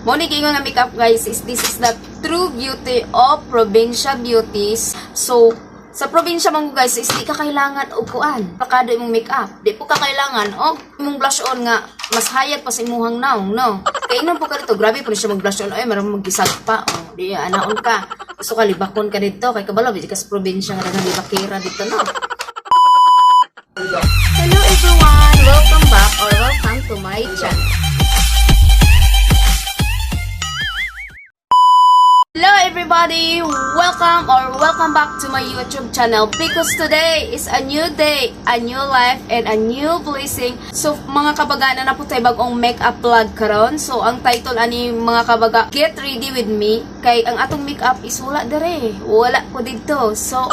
Moni kayo nga makeup guys is this is the true beauty of probinsya beauties. So sa probinsya man guys is di ka kailangan og kuan pakado imong makeup. Di po ka kailangan og imong blush on nga mas hayag pa sa imuhang naong no. Kay inon po ka dito grabe po siya mag blush on ay maraming magisag pa oh. Di anaon ka. Gusto ka libakon ka dito kay kabalo di ka sa probinsya nga daghang libakira dito no. Hello everyone, welcome back or welcome to my channel. Hello everybody! Welcome back to my YouTube channel because today is a new day, a new life, and a new blessing. So mga kabaga na po tayo bagong makeup vlog karon. So ang title ani mga kabaga, Get Ready With Me. Kay ang atong makeup is wala dere. Wala po dito. So,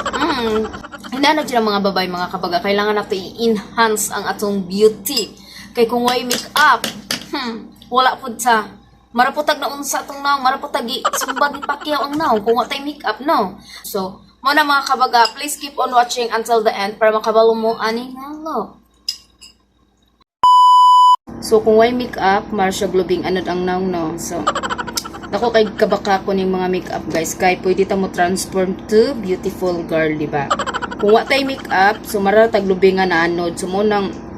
hinanap dyan ang mga babay mga kabaga. Kailangan natin i-enhance ang atong beauty. Kay kung way makeup, wala po sa maraputag na unsa tong naong, maraputag sumbag ni Pacquiao ang naong kung watay makeup no. So, muna mga kabaga, please keep on watching until the end para makabalo mo ani nga look. So, kung way makeup, mara siya globing anod ang naong no. So, ako kay kabaka ko ning mga makeup guys, kay pwede ta mo transform to beautiful girl, di ba? Kung watay makeup, so mara tag globingan na anod. So, munang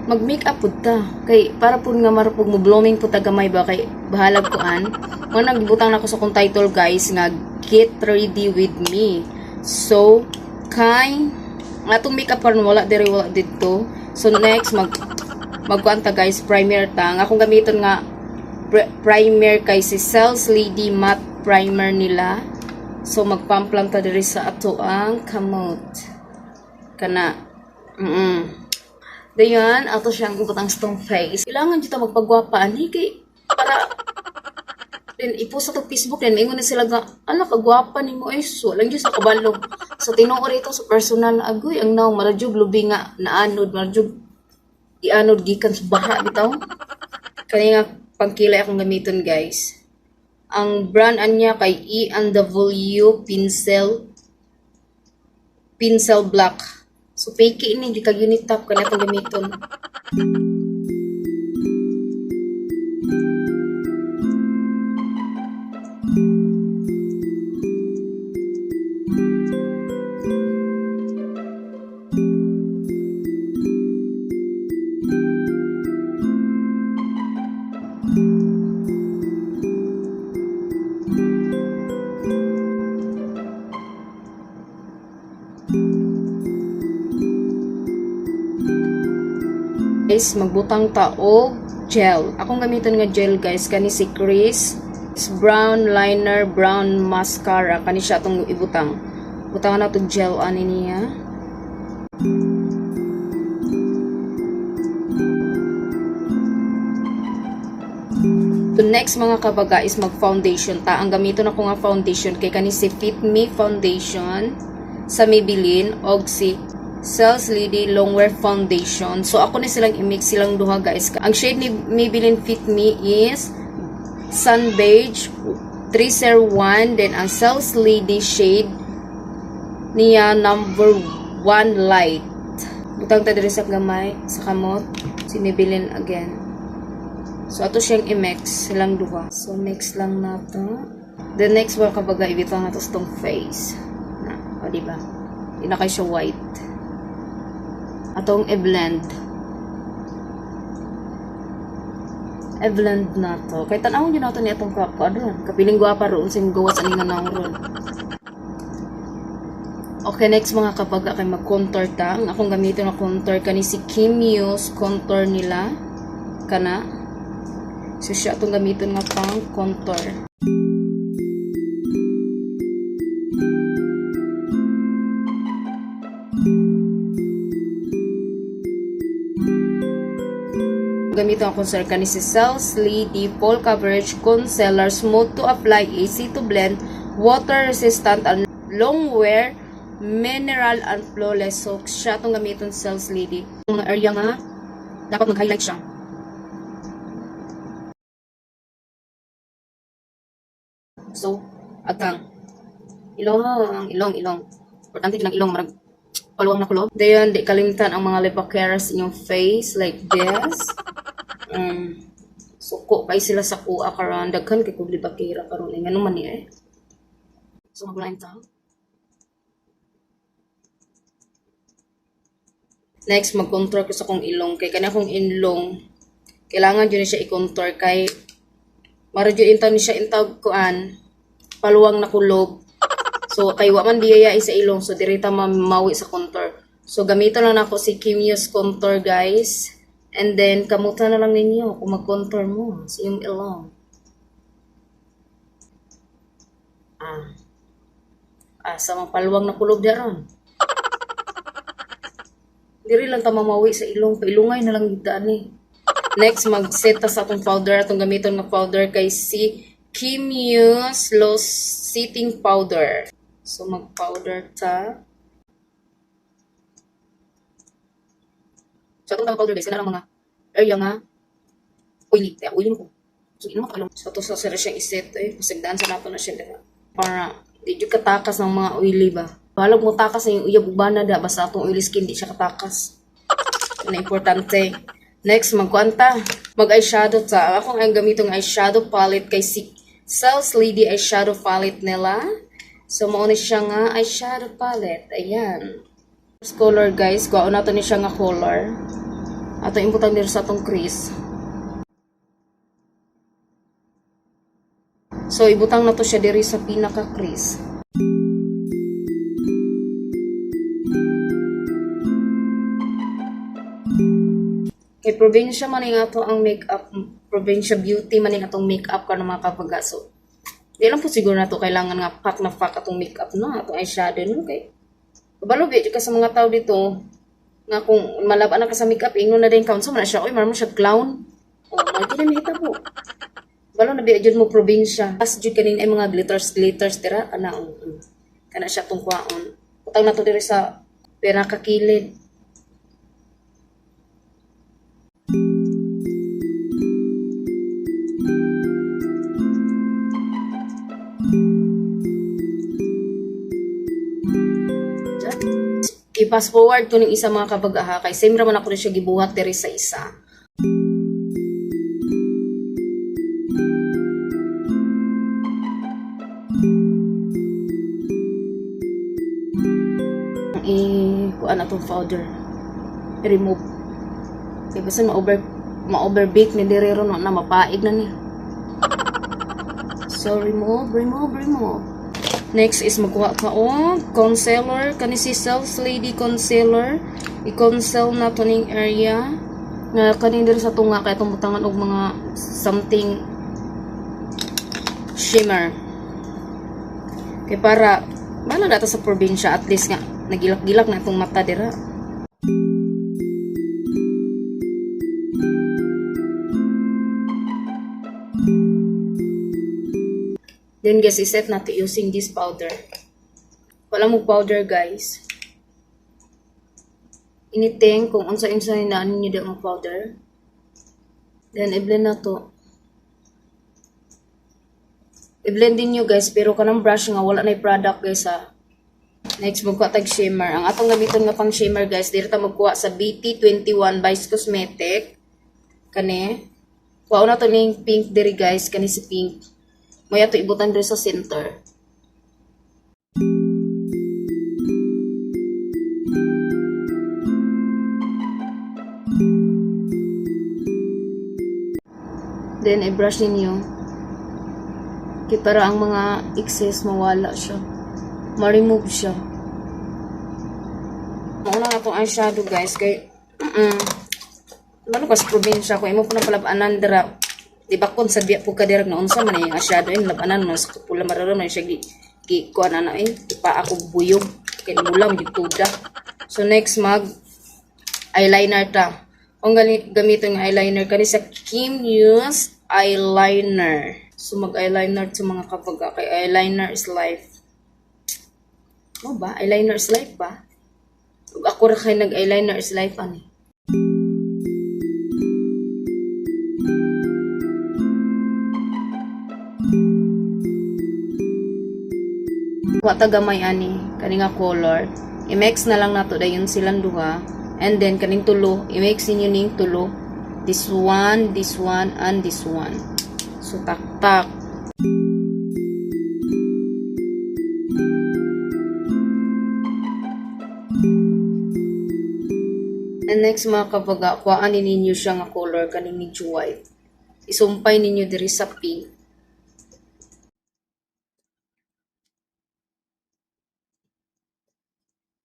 mag-makeup pud ta kay para pud nga marapog mo blooming pud ta gamay ba kay bahalag kuan mo nagbutang nako sa kong title guys nga Get Ready With Me. So kay atong makeup karon wala dito. So next magkuan ta guys, primer ta nga akong gamiton nga primer kay si Cells Lady Matte Primer nila. So magpamplam ta diri sa ato ang kamot kana dayan, ato siyang ibutang stone face. Kailangan dito magpagwapa. Ani kay para din ipost sa Facebook din. Maingon na sila nga, ala kagwapa ni mo eh. So, lang dyan sa kabalo. So, tinuori ito sa personal na agoy. Ang naong maradjog lubi nga naanod. Maradjog ianod gikan sa baha bitaw. Kaya nga pangkilay akong gamiton guys. Ang brand anya kay E&W Pincel Black. So, fake ini, di kag unit top ka na itong gamiton. Guys, magbutang ta og gel. Akong gamiton nga gel guys kani si Chris brown liner, brown mascara kani siya atong ibutang. Butangan na tong gel ani niya. The next mga kabaga is mag foundation ta. Ang gamiton ako nga foundation kay kani si Fit Me foundation sa Maybelline og si Cells Lady Longwear Foundation. So, ako na silang i-mix silang duha guys. Ang shade ni Maybelline Fit Me is Sun Beige 301. Then, ang Cells Lady shade niya number 1 light. Butang ta diri sa gamay, sa kamot. Si Maybelline again. So, ato siyang i-mix silang duha. So, mix lang nato. The next one kabaga, ibitaw nato sa tong face. Na, o diba? Hindi na kayo siya white. Atong i-blend. I-blend na to. Kaya tanawin nyo na ito ni atong crop ko. Adon. Kapiling guwapa roon. Sing gawas aningan na roon. Okay, next mga kabaga kay mag-contour ta. Ang akong gamitin na contour kani si Kim Yu's contour nila. Kana. So siya itong gamitin nga pang contour. Gamitin ang concealer kani si Cells Lady Full Coverage Concealer, Smooth to Apply, Easy to Blend, Water Resistant, and Long Wear, Mineral and Flawless. So, siya itong gamitin Cells Lady. Mga area nga, dapat mag-highlight siya. So, agkang ilong. Importante ng ilong, marag paluwang na kulob. Dayon, di kalimutan ang mga lipocare sa inyong face, like this. So, Suko kay sila sa kuha karon daghan kay kog libakira karon ngano man ni eh. So mag-line ta. Next mag-contour ko sa kong ilong kay kana kong ilong kailangan jud siya i-contour kay mara jud intaw ni siya intawg kuan paluwang na kulob. So kay wa man biyaya sa ilong so direta mamawi sa contour. So gamiton lang nako si Kimyos contour guys. And then, kamuta na lang ninyo kung mag-contour mo sa iyong ilong. Sa mga paluwang na kulob daron. Diri lang ta mamawi sa ilong. Pailungay na lang gidaan eh. Next, mag-set ta sa atong powder. Atong gamiton na powder kay si Kimyos Low Setting Powder. So, mag-powder ta. So, itong powder guys, kailangan mga area nga oily. Kaya oily ko. So, ino makalong. So, ito sa sila siyang iset. Pasagdaan sa nato na siya. Diba? Para, di dyan katakas ng mga oily ba? Balag mo takas na yung uyab ubana da. Basta itong oily skin, di siya katakas. Na importante. Next, magkuanta. Mag-eyeshadow ta. Ako ang gamitong eyeshadow palette kay si Cells Lady eyeshadow palette nila. So, mauna siya nga eyeshadow palette. Ayan. Color guys, kuha nato ni siya nga color. Ato imbutang dito sa atong crease. So ibutang nato siya diri sa pinaka crease. Kay probinsya man ning ato ang makeup, probinsya beauty man ning atong makeup ka ng mga kapagaso. Di lang po siguro nato kailangan nga pack na pack atong makeup na, atong eyeshadow no kay kabalo bi ka sa mga tao dito nga kung malaban na ka sa makeup ingnon na din count so man siya oy maramo siya clown o magi na makita po balo na bi jud mo probinsya as jud kanin ay mga glitters tira ana kana siya tong kwaon utang nato diri sa pera kakilid. I-fast forward ko ning isa mga kabag-aha kay same raman ako na siya gibuhat diri sa isa. Kuan atong powder. I-remove. Kay basta ma-overbake ni diri ron na mapaid na ni. So remove. Next is magkuha ka og concealer kani si Cells Lady concealer. I-conceal na to ning area nga kani diri sa tunga kay itong butangan og mga something shimmer. Kay para bala data sa probinsya at least nga nagilak-gilak na itong mata dira. Then guys, iset natin using this powder. Wala mo powder guys. Initing kung unsa-unsa na ninyo di mo powder. Then i-blend na to. I-blend din nyo guys, pero kanang brush nga wala na yung product guys ha. Next, magkuha tag shimmer. Ang atong gamiton nga pang shimmer guys, dito ta magkuha sa BT21 Vice Cosmetic. Kani. Kuha na to ning pink diri guys, kani si pink. Maya to ibutan diri sa center. Then i-brush ninyo. Kaya para ang mga excess mawala siya. Ma-remove siya. Mauna nga itong eyeshadow guys. Kay lalo ka sa probinsya ko. Imo po na palabanan dira. Diba kung sa biya po kadirag na unsa man yung eyeshadow yung labanan mo sa pula mararam na siya kuha na ipa ako buyog kaya mulam gituda. So next mag eyeliner ta. Kung gamitin ng eyeliner kani sa Kimyos eyeliner. So mag eyeliner sa mga kapag kay eyeliner is life. Ano ba? Eyeliner is life ba? Ako ra kay nag eyeliner is life ani. Wata gamay ani kani nga color i-mix na lang nato dayon silang duha and then kaning tulo i-mix ninyo ning tulo this one, and this one. So, tak-tak. And next mga kabaga, kuhaan ninyo siya nga color kaning medyo white. Isumpay ninyo diri sa pink.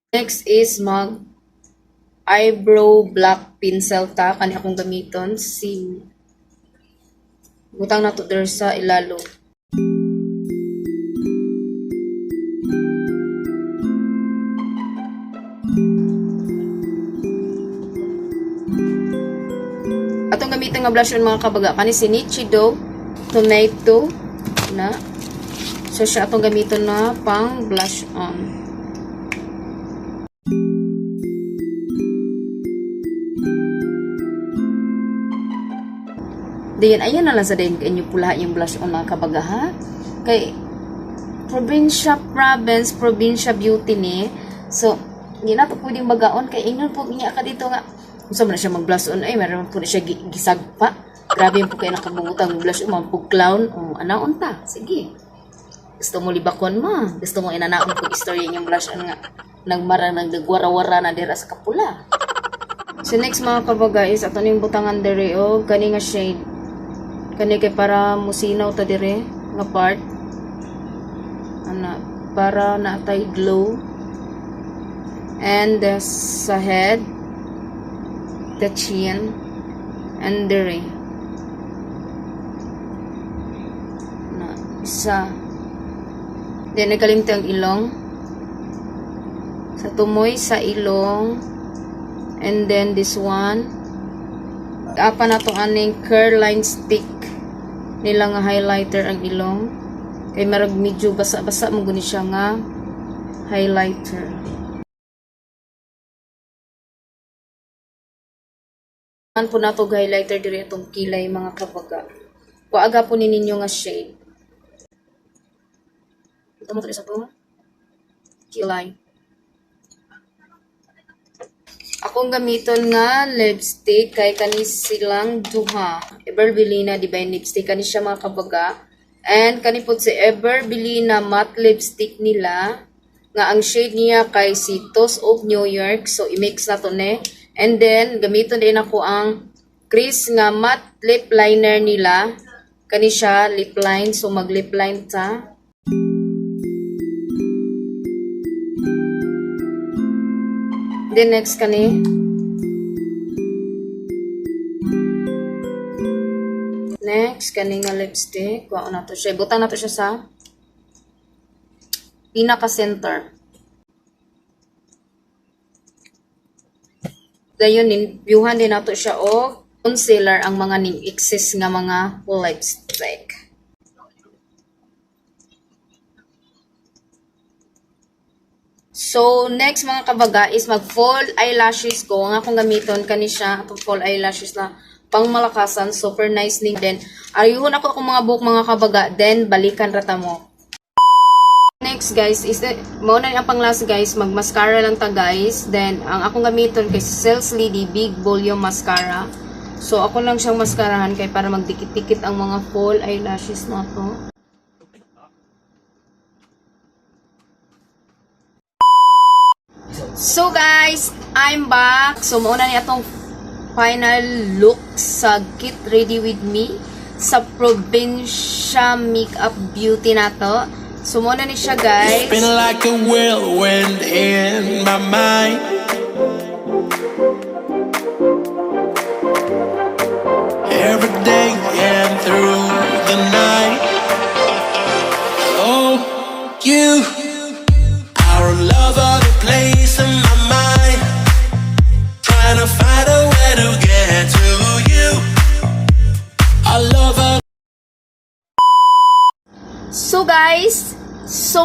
Next is mag eyebrow black pencil ta kani akong gamiton si butang nato der sa ilalo. Atong gamiton nga blush on mga kabaga kani si Nichido Tomato na. So siya atong gamiton na pang blush on. Diyan, ayan na lang sa din kanyo pula yung blush on mga kabaga ha. Kay probinsya beauty ni. So, hindi na ito pwedeng magaon. Kay inon po niya ka dito nga. Kung saan na siya mag-blush on, ay meron po na siya gisagpa. Grabe po kayo nakabungutang blush on, mga clown. O, anaon ta. Sige. Gusto mo libakon ma. Gusto mo inanaon po istorya yung blush on nga. Nagmarang nagwara-wara na dira sa kapula. So, next mga kabaga is ato yung butangan dere o kani nga shade. Kani kay para musinaw ta dire nga part ana para natay glow and sa head, the chin, and dire na isa then nakalimtang ilong sa tumoy sa ilong and then this one apa na to aning curl line stick nila nga highlighter ang ilong kay marag medyo basa-basa mo guni siya nga highlighter. An po nato highlighter dire itong kilay mga kabaga. Kuaga po ninyo nga shade. Ito mo to isa po kilay. Akong gamiton nga lipstick kay kani silang duha. Everbelina Divine Lipstick kani siya mga kabaga. And kani pod si Everbelina matte lipstick nila nga ang shade niya kay si Toast of New York. So i-mix na to ne. And then gamiton din ako ang crease nga matte lip liner nila. Kani siya lip line, so mag lip line ta. Then next kani nga lipstick, kuha na to siya. Butang na to siya sa pinaka center. Dayon viewhan din nato siya o concealer ang mga ning excess nga mga lipstick. So, next mga kabaga is mag-fall eyelashes ko. Ang akong gamiton kani siya, itong fall eyelashes na pang malakasan. Super nice ning. Then, ayun ako akong mga buhok mga kabaga. Then, balikan rata mo. Next guys, is mauna ang pang last guys, mag-mascara lang ta guys. Then, ang akong gamiton kay Sales Lady Big Volume Mascara. So, ako lang siyang maskarahan kay para magdikit-dikit ang mga fall eyelashes na to. So guys, I'm back. So mauna ni atong final look sa Get Ready With Me sa Probinsya Makeup Beauty nato. So mauna ni siya guys. It's been like a whirlwind in my mind. Every day and through the night. Oh, you are a lover to place in my mind. Trying to find a way to get to you. I love her. So guys,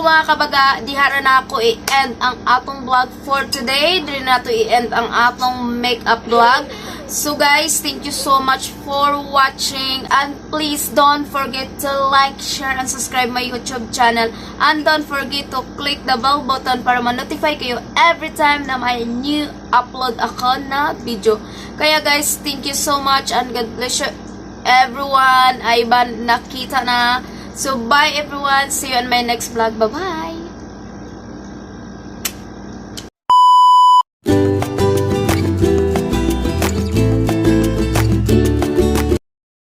mga kabaga, dihara na ako i-end ang atong vlog for today. Dili na to i-end ang atong makeup vlog. So guys, thank you so much for watching, and please don't forget to like, share, and subscribe my YouTube channel, and don't forget to click the bell button para ma-notify kayo every time na may new upload ako na video. Kaya guys, thank you so much and God bless you everyone. Ay ba nakita na. So bye everyone, see you on my next vlog. Bye bye.